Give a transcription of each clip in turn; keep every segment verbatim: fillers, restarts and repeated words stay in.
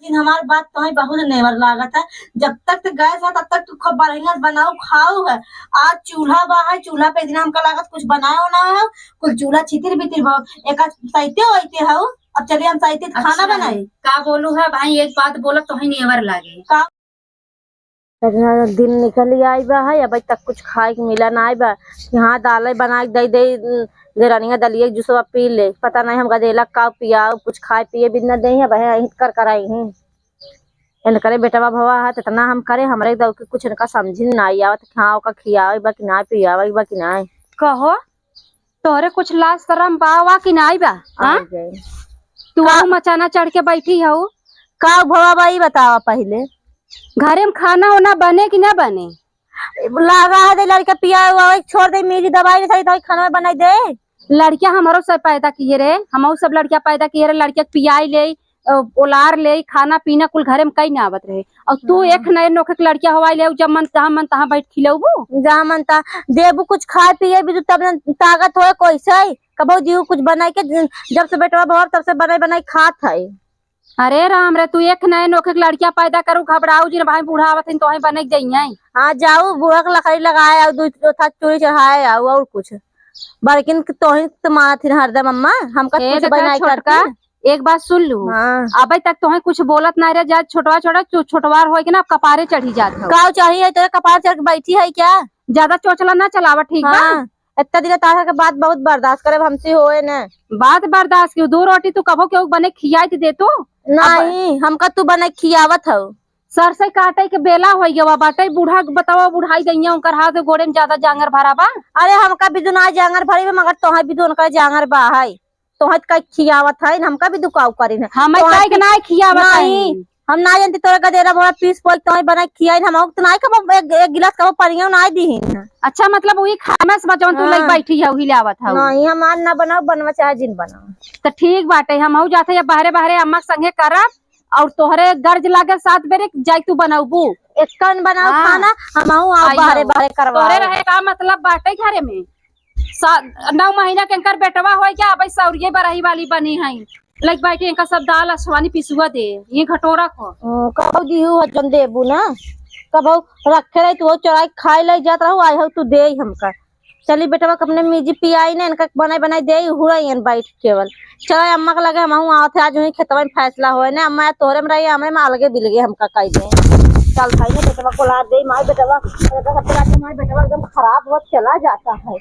लेकिन हमार बात तोहई बहुत नेवर लागत है। जब तक तो गैस है, तब तक तू खूब बढ़िया से बनाऊ खाऊ है। आज चूल्हा बा है, चूल्हा पे इतना हमका लागत कुछ बनाए ना है, कुल चूल्हा छितिर बितिर बा। एक आज सैते वैते हऊ, अब चलिए हम सैते खाना अच्छा, बनाई। का बोलू है भाई, एक बात बोला तोहई नेवर लागे। का? इतना दिन निकल आई बा है, अबे तक कुछ खाए के मिला ना बा। कि हाँ, दाल बना के दे दे, देरानिया दलिया के जूसवा पी ले। पता नहीं हम गदेला का पियाऊ, कुछ खाए पिए भी न दे है, वह यहीं कर कर आई हैं। इनकरे बेटवा भवा है, इतना हम करे, हमरे दऊ के कुछ इनका समझ में ना आवत कि हाँ, ओका खियावे बा कि ना, पियावे बा कि ना। कहो, तोहरे कुछ लाज शरम बा वा कि नाई बा? हाँ? आ गए। तू का? आऊ मचाना चढ़ के बैठी हऊ। का भवा बा, ई बतावा पहिले। घरे में खाना ओना बने कि ना बने? लागा है दे लड़का पिया हुआ, वही छोड़ दे, मेरी दवाई नहीं सही, तो खाना बनाई दे। लड़किया हमरो सब पैदा किए रे, हमहू सब लड़किया पैदा किए रे, लड़किया के पियाई ले, अ, ओलार ले, खाना पीना कुल घरे में कई ना आवत रहे। और तू हाँ। एक नए नोखे के लड़किया हवाई ले, जब मन तहाँ मन तहाँ बैठ खिलौबू। जहाँ मन तहाँ देबू कुछ खाए पिए भी तब न ताकत होए कोई से। कबो जीव कुछ बनाई के ज-, जब से बेटवा भवा तब से बनाई बनाई खात है। अरे राम रे, तू एक नए नोखे के लड़किया पैदा करू, घबराऊ जिन भाई, बूढ़ा आवत है तो वहीं बने के जइहैं। हाँ, जाऊ बूढ़ा के लकड़ी लगाए और दू दो था चूड़ी चढ़ाए आऊ और कुछ। बड़किन के तोहिन तो मानत ही हरदम अम्मा, हमका ए कुछ देखा बनाई छोटका, करती। एक बात सुन लू। हाँ। अबे तक तोहे कुछ बोलत ना रहे, जा छोटवा छोड़ा, चो-, छोटवार होए के ना कपारे चढ़ी जात हो। का चाहिए तोरे कपार चढ़ के बैठी है क्या? ज्यादा चोचला ना चलावा, ठीक बा? हाँ, इतना दिन तारा के बात बहुत बर्दाश्त करे, हमसे होए ना। बात बर्दाश्त क्यों? दो रोटी तू कबो केहू बने खियाई त दे तू। नहीं, हमका तू बने खियावत हो। सरसई काटे के बेला होई गवा बाटे, बूढ़ा के बतावा, बुढ़ाई गइया, उनकर हाथ गोड़े में ज्यादा जांगर भरा बा। अरे हमका भी दुनाई जांगर भरी बा, मगर तोहे भी दुन का जांगर बा है। तोहे त कई खियावत है, हमका भी दुकाऊ करी है। हमें तोहे कई के पी-, नाई खियावत नहीं, है। हम ना जानती तोरे गदेरा भवा पीस पोल तोहे बना खियाई, हम तो नाई कबो एक, एक गिलास कबो पनिया नाई दीहिन। अच्छा, मतलब वही खाना से बचवन तू लई हाँ। बैठी है, वही ले आवत है। नहीं, हम आज ना बनाओ, बनवा चाहे जिन बनाओ। तो ठीक बाटे, हम हऊ जाते हैं बाहरे बाहरे अम्मा के संगे करब। और तोहरे गर्ज लागे सात बेरे जाई तू बनौबू। एक्कन बनाओ हाँ। खाना, हमहू आओ आई बाहरे हो। बाहरे करवाओ। तोरे रहे का मतलब बाटे घरे में? सा-, नौ महीना के इनकर बेटवा होई क्या, अबे सौरिये बरही वाली बनी है। लइक बाई के इनका सब दाल अछवानी पिसुआ दे, ये घटोरा को। ओ, कबो दिहू हो जन देबू ना, कबो रखे रही तू चोराई खाए ले जात रहू, आई हो तू दे हमका। चली बेटवा के अपने मीजी पियाई ने, इनका बनाई बनाई देई, हुड़ाई एन बैठ केवल। चलो अम्मा के लगे हमहू आवत है, आज वहीं खेतवा में फैसला होए ने, अम्मा तोहरे में रही, हमरे में अलगे बिलगे हमका कई दे। चल भाई ने बेटवा को लाद दे, माई बेटवा, बेटवा सबके लाद दे, माई बेटवा एकदम खराब होत चला जाता है।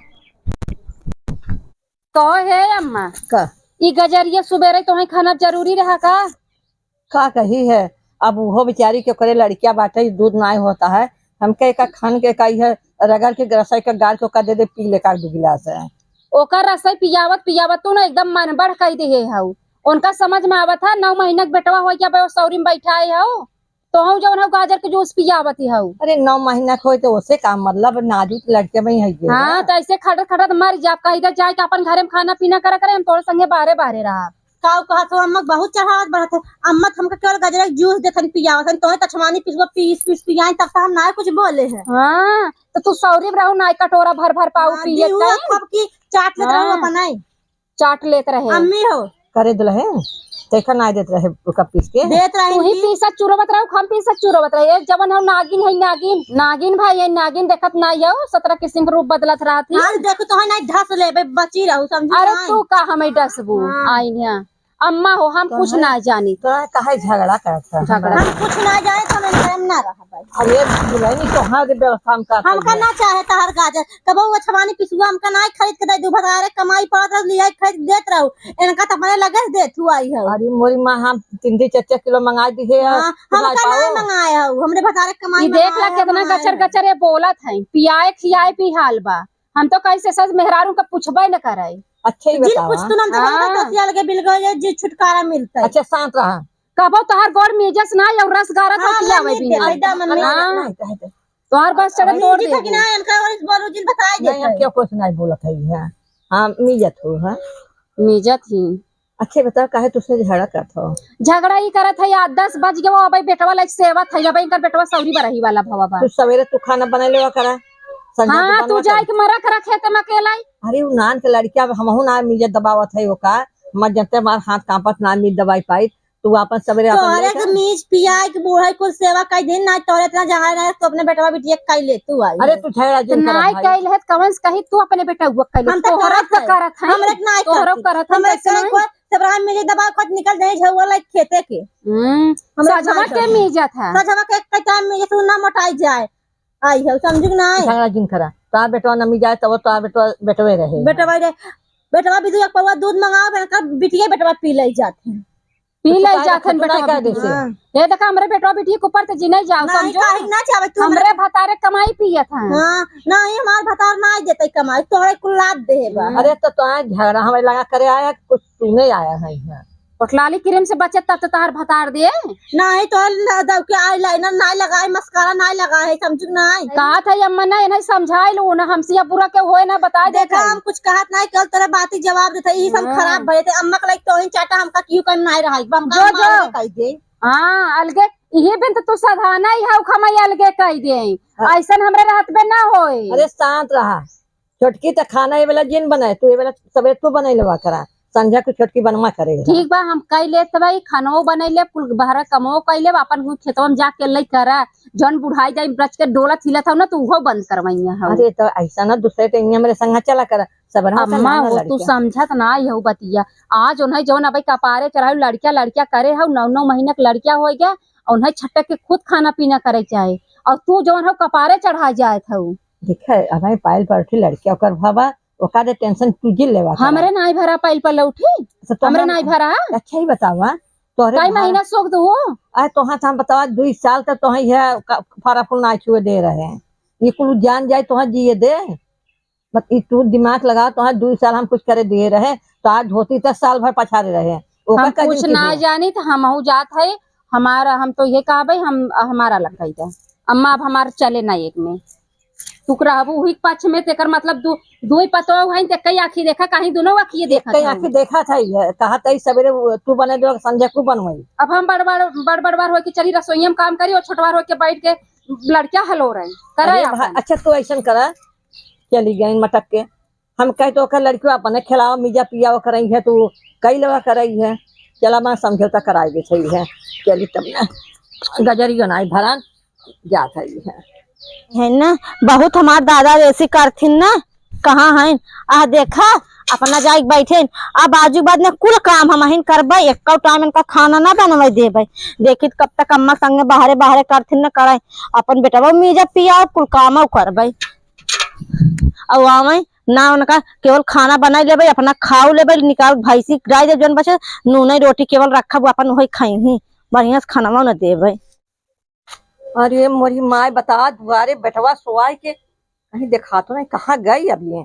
कहो हे अम्मा, का? ई गजरिया सुबेरे तोहे खाना जरूरी रहा का? का कही है, अब उहो बेचारी के ओकरे लड़किया बाटे, दूध नाय होता है, हमके एका खान के का इहे रगड़ के रसई का गार के ओका दे दे, पी ले का दू गिलास है। ओकर रसई पियावत पियावत तू ना एकदम मन बढ़ कई दे हऊ। उनका समझ में आवत है, नौ महीना के बेटवा होई के अब सौरी में बैठा है हऊ, तो हऊ जवन हऊ गाजर के जूस पियावत हऊ। अरे नौ महीना के होई तो ओसे का मतलब, नाजुक लड़के में ही है ये हाँ, ना। तो ऐसे खटत खटत मर जाब, कही दे जाए कि अपन घरे में खाना पीना करा करे, हम तोरे संगे बाहरे बाहरे रहा। काऊ कहत हो, अम्मा बहुत चढ़ावत बढ़त है। अम्मा तो हमका केवल गजरा के जूस देथन पियावत हन, तोहे तछमानी पिसुआ पीस पीस पियाई, तब तो हम ना कुछ बोले हैं। हाँ, तो तू सौरी में रहू ना, कटोरा भर भर पाऊ हाँ, पिए दीहू कहीं। अब की चाट लेत रहू हाँ। अपन आई। चाट लेत रहे। अम्मी हो। करे दुलहे, देखा ना देत रहे ओका पीस के। देत रहे तू ही पीसत चुरवत रहू, हम पीसत चुरवत रहे। एक जवन हो नागिन है नागिन, नागिन भाई है नागिन, देखत ना हो, सत्रह किस्म के रूप बदलत रहत ही। आज देखो तो है ना ढस लेबे, बची रहू, समझू अरे ना? तू का हमें डसबू? हाँ। आई यहाँ। अम्मा हो, हम कुछ काहे? ना जानी। तो काहे झगड़ा करत है? झगड़ा। हम कुछ ना जाए तो हम इनका ना रहा भाई। अरे दुलहनी, तोहार व्यवस्था हम का हमका करिए? ना चाहे तहार गाजर। कबो वो छवानी पिसुआ हमका ना खरीद के दे दू, भतारे कमाई पड़त रह, लिया खरीद देत रहू। इनका तो अपने लगे से देत हुआ ही है। अरे मोरी माँ, हम तीन तीन चार चार किलो मंगा दी है। हाँ, हमका ना मंगाए हो, हमरे भतारे कमाई ये देख ला कितना गचर गचर ये बोलत है, पियाए खियाए पी हाल बा। हम तो कैसे सच मेहरारू का पूछबे न करे। अच्छा ही जिन बतावा। पूछ तू ना तो हाँ। तो सियाल के बिल गए जे छुटकारा मिलता है। अच्छा शांत रहा। कबो तोहार गोड़ मीजस ना और रस गारत हाँ, हो पियावे नहीं भी दे, नहीं। एकदम नहीं। हाँ। नहीं, नहीं, नहीं। तोहार बस चढ़े नहीं, तोड़ जी दे। कि ना, इनका और इस बोलू जिन बताए नहीं, देते हम हैं। क्यों कुछ नहीं बोलत है, हाँ। हाँ, मीजत हो, हाँ। मीजत ही। अच्छे बताओ, काहे तुझसे झगड़ा करत हो? झगड़ा ही करत है यार, दस बज गए, वो अबे बेटवा लाइक सेवत है, अबे इनकर बेटवा सौरी बरही वाला भवा बा। तू सवेरे तू खाना बना लेवा करा, संझा के हाँ, बनवा तू जाए करा। के मरा करा खेत में अकेला ही। अरे, उ नान के लड़किया, हमहू ना मीजत दबावत है ओका, मत जनते हमार हाथ कांपत ना मीज दबाई पाई। तू आपन सबेरे आपन तोहरे लेके के मीज पियाई के बूढ़ा कुल सेवा कई दिन ना, तोहरे इतना जहाँ रहे तो अपने बेटवा बिटिया के कई ले तू आई। अरे तू झगड़ा तो जिन कर नाई भाई। कइल है, कवन से कही तू अपने बेटवा के कइल है? हम तो तोहरा करत तो है। करत है। हमरे के नाई तोहरा करत। करत है, हमरे कैसे के नहीं? कोई सबराम में जे दबा खत निकल जाए झउआ लाइक खेते के। हम्म, हमरे सजवा नाई के करत। मीजत है। सजवा के एक टाइम में जैसे ना मोटाई जाए। आई है, समझू कि नाई? झगड़ा जिन करा। तोहार बेटवा नमी जाए तब तोहार बेटवा बेटवे रहे। बेटवा रे, बेटवा भी दू एक पौवा दूध मंगाओ, बेटा, बिटिया बेटवा पी ले जात है। पी तो ले तोहार जात है बेटवा बिटिया। हाँ। ये देखा, हमरे बेटवा बिटिया के ऊपर तो जी नहीं जाओ, नहीं, समझो। काहे ना चाहे तू हमरे हमरे भतारे कमाई पियत है। हाँ, नहीं, हमार भतार ना देते कमाई, तोहरे कुल लाद दे बा। अरे तो तोहार झगड़ा हमें लगा करे आया, कुछ तू नहीं आया है यहाँ। ओठलाली क्रीम से बचे तब तो तोहार भतार दे। नहीं तो न-, दव के eyeliner नहीं लगाए, mascara नहीं लगाए है, समझू नहीं? कहत है अम्मा, नहीं, नहीं समझाई लो ना, हमसे या बुरा के होए ना, बताए देखा, देत है। हम कुछ कहत नहीं, कल तोरे बात ही जवाब देते, यही सब हाँ। खराब भरे थे। अम्मा के लाइक तो ही चाटा हमका क्यों कर नहीं रहा है, हमका जो, जो। अलगे कह दे। हाँ, अलगे, यही बिन तो तू साधाना ही है, उखमा अलगे कह दे। हाँ। ऐसन हमरे रहत में ना होए। अरे शांत रहा। छोटकी त खाना ये वाला जिन बनाए, तू ये वाला सबेरे तू बनाई लेवा करा, संझा के छोटकी बनवा करे। ठीक बा, हम कई लेत भाई, खानो बनाई ले, कुल बहरा कमो कई ले, अपन कुल खेतवा में जाके लई करा, जौन बुढ़ाई जाई ब्रज के डोला थिलत हौ ना, तू उहो बंद करवइया हौ। अरे तो ऐसा ना, दूसरे टाइम में हमरे संगा चला करा, सबेरे अम्मा, वो तू समझत ना यहू बतिया। आज उन्हें जौन अबे कपारे चढ़ाऊ, लड़किया लड़किया करे हौ, नौ नौ महीना के लड़किया हो गया, और उन्हें छटक के खुद खाना पीना करे चाहे, और तू जौन हौ कपारे चढ़ा जात हौ। देखे, अबे पायल पड़ठी लड़किया ओकर भवा, ओका दे tension तू जिन लेवा करा। हमरे नाई भरा पायल पलौठी? तो तोहार हमरे नाई भरा? अच्छा ही बतावा, तोहरे कई भाड़ा महीना सोख दो? आ, तोहार तो हम बतावा, दुई साल तक तोहे यह क-, फरा फूल ना छुए दे रहे। ये कुल जान जाए तोहार जिए दे। बस ई तू दिमाग लगा, तोहार दुई साल हम कुछ करे दिए रहे, तो आज धोती तक साल भर पछारे रहे। ओका हम का कुछ जिन ना कीजिए? जानी तो हमहू जात है, हमारा, हम तो ये कहबे, हम, हमारा लग गई था। अम्मा, अब हमार चले ना एक में। तू रहबू हुई पक्ष में, तेकर मतलब दू, दुई पतोह हैं, ते कई आँखी देखा, कहीं दोनों आँखिए देखा कई था। आँखी देखा था ये, कहा था ये सवेरे वो तू बने दो, संझा को बनवाई। अब हम बड़ बड़, बड़ बड़ बार होके चली रसोईया में काम करी और छोटवार होके बैठ के लड़किया हलो रही। करे अरे भा-, आपन। अच्छा तू ऐसन करा, चली गई मटक के, हम कहे तो ओकर लड़कियों अपने खिलावा, मिजा पियावा करई है, तू कई लेवा करई है, चला मैं समझौता कराई दे सही है, चली तब ना गजरी गनाई भरान जात है। है ना, बहुत हमार दादा ऐसी करथिन ना, कहाँ हैं? आ देखा, अपना जाइके बैठे। अब आजू बाद में कुल काम हम अहिन करबे, एक्को टाइम इनका खाना ना बनवे देबे। देखी कब तक अम्मा संगे बाहरे बाहरे करथिन न करे। अपन बेटवा मीजा पिया, कुल कामो करबे। और आवे ना उनका केवल खाना बनाई लेबे, अपना खाऊ लेबे, निकाल भैंसी गाय दे जौन बचे, नूने रोटी केवल रखब, अपन वही खाई ही, बढ़िया से खाना न देबे। अरे मोरी माय, बता, दुआरे बेटवा सोआए के कहीं देखातो नहीं, कहाँ गई अब ये?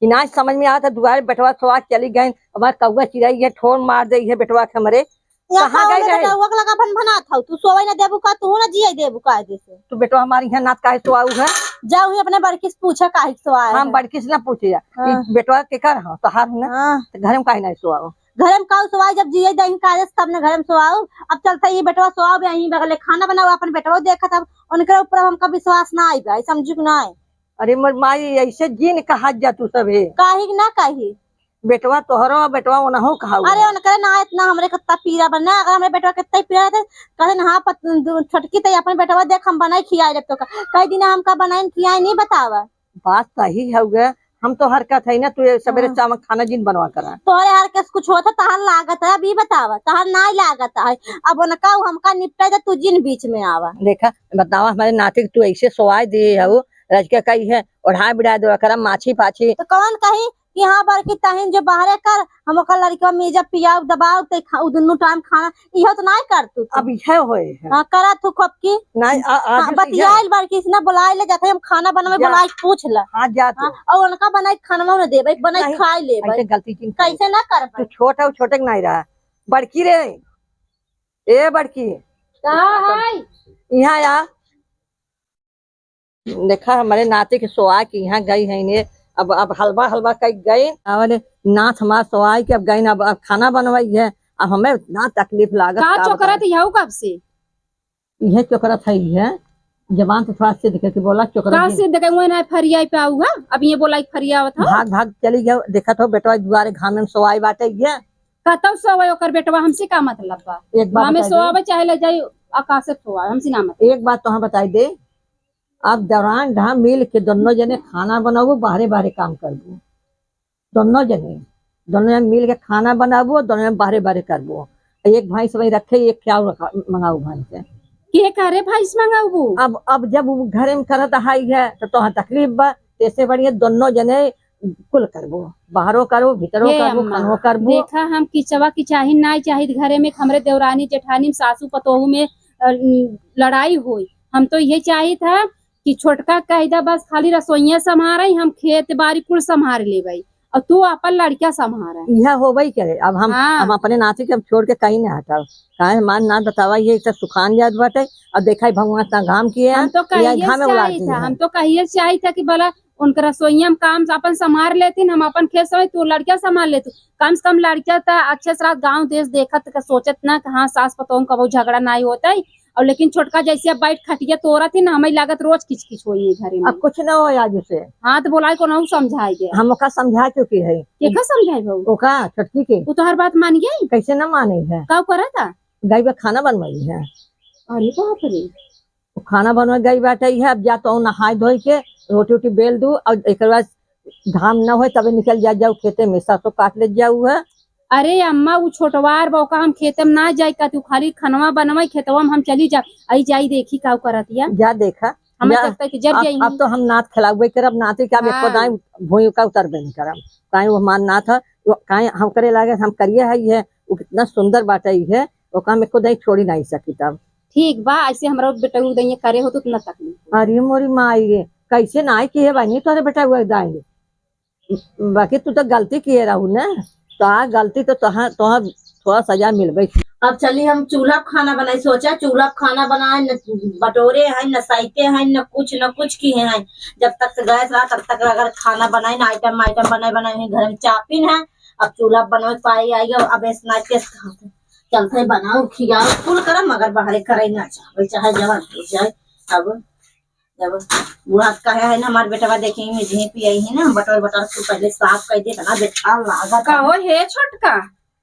कि ना समझ में आवत है, दुआरे बेटवा सोआ के चली गई, अब कौआ चिरई है, ठोर मार दे है बेटवा के हमरे। यहाँ कहाँ खाओ गई ना रहे? बेटा, वक लगा भन भनात हौ, तू सोवे ना देबू का, तू ना जिए देबू का जैसे। तू बेटवा हमारी यहाँ नात काहे सोआऊ है? जाओ ही अपने बड़की से पूछा काहे सोआ हम है। बड़की से ना पूछे जा। हाँ। ई बेटवा के कर, हाँ, तोहार है ना? हाँ। तो घर में काहे नहीं सोआऊ? घरे में काऊ सोआई, जब जिए दही काले से तब ने घरे में सोआऊ। अब चलते ही बेटवा सोआऊ भी यहीं बगले, खाना बनाऊ, अपन बेटवा देखत, अब उनके ऊपर अब हमका विश्वास ना आई बा, समझू कि ना आई? अरे मोर माई, ऐसे जिन कहा जा तू सभे। काहे कि ना कही? बेटवा तोहरो, बेटवा ओनहु कहा हुआ। अरे उनकरे ना इतना हमरे कितना पीरा बा ना, अगर हमरे बेटवा कितना ही पीरा रहते, कहते ना, हाँ, पत-, दु-, छोटकी तई अपन बेटवा देख, हम बनाई खियाई लेब तो का? कई दिन हमका बनाई खियाई नहीं बतावा। बात सही हउवे, हम तो हरकत है ना, तू ये सबेरे हाँ। चावल खाना जिन बनवा करा। तोहरे हरकत से कुछ होता, तहार लागत है, अब ई बतावा, तहार नाई लागत है। अब उनका उ हमका निपटा दे, तू जिन बीच में आवा। देखा, बतावा, हमारे नाती के तू ऐसे सोआई दिए हऊ, रज के कही है, ओढ़ा बिड़ा देवा करा, माछी पाछी। तो कौन कही कि हाँ, बड़की तहिन जो बाहरे कर, हम ओकर लड़कवा में जब पियाऊ दबाऊ, ते खा-, उ दुनू टाइम खाना इहो तो नाई कर तू, तू। अब इहे होए है। हाँ, करा तू खपकी। नाई, आ, आ, हाँ, बस इहे। बतियाइल बड़की से ना, बुलाए ले जाते, हम खाना बनवे, जा। बुलाए के पूछ ला। हाँ, जा तू। हाँ, और उनका बनाई के खाना ना देबे, बनाई नहीं, खाए लेबे। ऐसे गलती जिन करे। कैसे ना करबे? तू छोट है, छोटे के नहीं रहा। बड़की रे, ए बड़की। का है? यहाँ आ। देखा, हमरे नाती के सोआ के यहाँ गई है ने, अब, अब हलवा, हलवा कई गई। अबे नाथ हमार सोआ के अब गई, अब, अब खाना बनवाई है। अब हमें इतना तकलीफ लागत, का का चोकरत बताई? यहू कब से? इहे चोकरत है, इहे। जबान तो थोड़ा सिद्ध करके बोला, चोकरत का जी। सिद्ध के, वही ना फरियाई पे आऊ है, अब ये बोला एक फरियावत हो। भाग, भाग चली गयो, देखत हो बेटवा दुआरे घामे में सोआई बाटे, ये कतौ सोवे ओकर बेटवा, हमसे का मतलब बा? एक बात हमें बताई दे। सोवे चाहे ले जाई, आकाशे सोवे, हमसे ना मतलब। एक बात तोहैं बताई दे, अब देवरान जेठान मिल के दोनों जने खाना बनाबू, बाहरे बाहरे काम करबू। दोनों जने, दोनों जने मिल के खाना बनाबू, दोनों जने बाहरे बाहरे करबू। एक भैंस वहीं रखे, एक क्या रखा, मंगाऊ भैंस से। के करे भैंस मंगाऊ? अब, अब जब वो घरे में करत हाई है, तो तोहैं तकलीफ बा, तेसे बढ़िया दोनों जने कुल करबू, बाहरो करबू, भीतरो हे करबू, अम्मा, खानो करबू। देखा, हम किचवा किचाहिन नाई चाहित घरे में, हमरे देवरानी जेठानी में, सासू पतोहू में, अ, लड़ाई होई। हम तो ये चाहित है कि छोटका कह दा बस खाली रसोइया संभारे, हम खेत बारी कुल संभार लेबै, और तू अपन लड़किया संभारे। यह होबे करे। अब हम, हाँ। हम अपने नाती के हम छोड़ के कहीं नहीं हटब। काहे हमार नात बतावा, ये तो सुखान जात बाटे, और देखा ही भगवान इतना घाम किए हम हैं, तो ये कहिए घाम में उलार चाहिए दिए था, हैं। हम तो कहिए चाहिए था कि भला उनके रसोइया में काम अपन संभार लेती, हम अपन खेत संभार, तू लड़किया संभार लेतू। कम से कम लड़किया त अच्छे से रात गाँव देश देखत के सोचत ना कि हाँ, सास पतोह में कबो झगड़ा नाई होत है। और लेकिन छोटका जैसे अब बैठ खटिया तोरत ही ना, हमें लागत रोज किचकिच होई है घरे में। अब कुछ ना होई आज उसे। हाँ, तो बोलाई कोनो समझाई दे। हम ओका समझा चुकी है। केका समझाई बहू? ओका, छोटकी के। वो तो हर बात मान गई। कैसे ना माने है? का करत है? गई बा खाना बनवाई है। अरे बाप रे। वो खाना बनवा गई बाटे है, अब जा तो नहाए धोए के रोटी उटी बेल दू, और एक बाद घाम न होए तबे निकल जा, जाऊ खेते में, सरसों काट ले जाऊ है। अरे अम्मा, उ छोटवार बा, ओका हम खेते में ना जाई का, तू खाली खनवा बनवाई, खेतवा में हम चली जा, आई जाई देखी का करत या। जा देखा, हमें जा, लगता है कि जर अब, जाई अब हम। तो हम नात खिलावे करब, नाते के अब एको हाँ। दाई भूमि का उतरबे नहीं करब। काहे वो हमार नात है, वो काहे हम करे लागे, हम करिए है ये, वो कितना सुंदर बाटे है, ओका हम एको दाई छोड़ी नहीं सकी तब। ठीक बा, ऐसे हमरा बेटऊ दइया करे हो तो उतना तकलीफ हो। अरे मोरी माई रे, कैसे नाई किहे बानी तोरे बेटऊ दाई? बाकी तू तो गलती किहे रहू ना, तो आ गलती तो तोहा, तोहा थोड़ा सजा मिलबे। अब चली हम चूल्हा पे खाना बनाई, सोचा चूल्हा पे खाना बनाए, न बटोरे हैं, न साइते हैं, न कुछ, न कुछ किहे हैं। जब तक गैस रहा तब तक अगर खाना बनाए ना, आइटम आइटम बनाए बनाए, वहीं घर में चापिन है। अब चूल्हा पे बनवे पाई आई, अब ऐसे ना कैसे खाते। चलते बनाओ, खियाओ, कुल करम, मगर बाहरे करे ना चाहबे, चाहे जवन हो जाए। अब जब बुढ़ात कहे है ना, हमार बेटवा देखे में झेंपी आई है ना, बटर बटर से पहले साफ कर दे, इतना बेकार लागत है। कहो हे छोटका।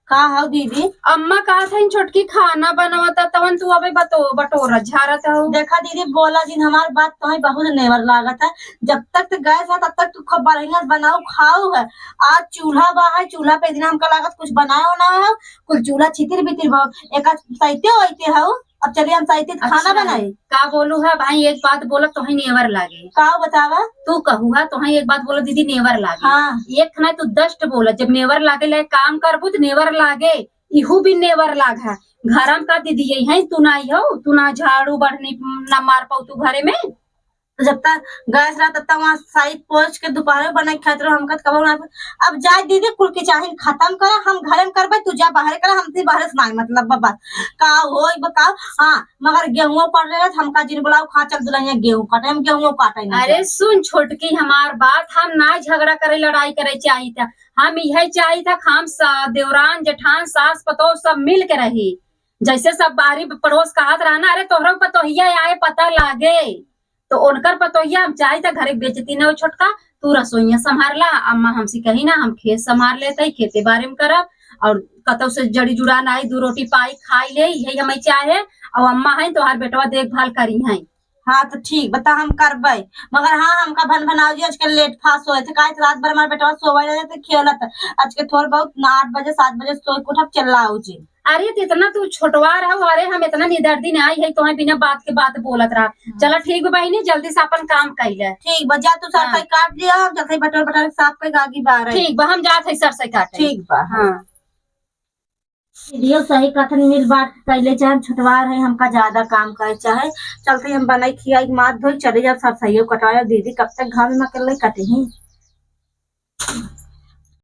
का हौ दीदी? अम्मा कहत है छोटकी खाना बनवता, तवन तू अबे बटो-, बटोरा झारत हौ। देखा दीदी, बोला जिन हमार बात, तुम्हें बहुत नेवर लागत है। जब तक तो गैस है तब तक तू खूब बढ़िया से बनाओ खाओ है। आज चूल्हा बा है, चूल्हा पे इतना हमका लागत कुछ बनाए ना है, कुल चूल्हा छितिर बितिर बा, एक आध सहिते होइते हौ। अब चलिए हम साइते खाना अच्छा, बनाई। का बोलू है भाई, एक बात बोला तोहे नेवर लागे। का बतावा? तू कहू है तोहे एक बात बोला दीदी नेवर लागे। हाँ। एक ना तू दस ठे बोला, जब नेवर लागे ले काम करबू तो नेवर लागे, इहू भी नेवर लाग है। घर में का दीदी यही है, तू ना आई हो, तू ना झाड़ू बढ़नी ना मार पाऊ तू घरे में। तो जब तक गैस रहा तब तक वहाँ साइड पहुँच के दोपहर में बनाई खात रहो, हम कहत कबो ना। अब जाए दीदी, कुल के चाहे खत्म करा, हम घरे में करबे, तू जा बाहर करा, हमसे बाहर से नाई मतलब बा बात। का होई बताओ? हाँ, मगर गेहूं पड़ रहे तो हमका जिन बुलाओ, खा चल दुल्हनिया गेहूं काटे, हम गेहूं काटे ना अरे जाए। सुन छोटकी हमार बात, हम ना झगड़ा करे लड़ाई करे चाहिए था, हम यह चाहिए था हम सा-, देवरान जेठान सास पतोह सब मिल के रही, जैसे सब बारी पड़ोस कहत रहा ना, अरे तोहरा पतोहिया आए पता लागे, तो उनकर पतोहिया हम चाही त घरे बेचती न हो छोटका, तू रसोइया संभार ला, अम्मा हमसे कही ना, हम खेत संभार लेते, खेते बारे में करब, और कतौ से जड़ी जुड़ा ना आई, दू रोटी पाई खाई ले, यही हमें चाहे, और अम्मा है तोहार बेटवा देखभाल करी है। हाँ तो ठीक बता, हम करबे, मगर हाँ हमका भन भनाओ जी, आजकल लेट फास होए थे, काहे तो रात भर हमार बेटवा सोवे रहे थे खेलत, आज के थोड़ बहुत ना आठ बजे सात बजे सोए के उठब, चिल्लाओ जी। अरे, त इतना तू छोटवा रहू, अरे, हम इतना निदर्दी ना आई है, तोहे बिना बात के बात बोलत रहा। हम्म। चला, ठीक बा बहिनी, जल्दी से अपन काम कइले। ठीक बा, जा तू सरसोई हाँ। काट लिया, हम चलते बटर बटर साफ कइके आगी बाहर। ठीक बा, हम जात है सरसोई काटे। ठीक बा। हाँ। दीदियो सही कथन, मिल बांट के कइले चाहे, छोटवा रहे, हमका ज्यादा काम करे चाहे, चलते हम बनाई खियाई माथ धोई चले जाब सरसोइयो कटाए, दीदी कब तक घाम में अकेले कटही।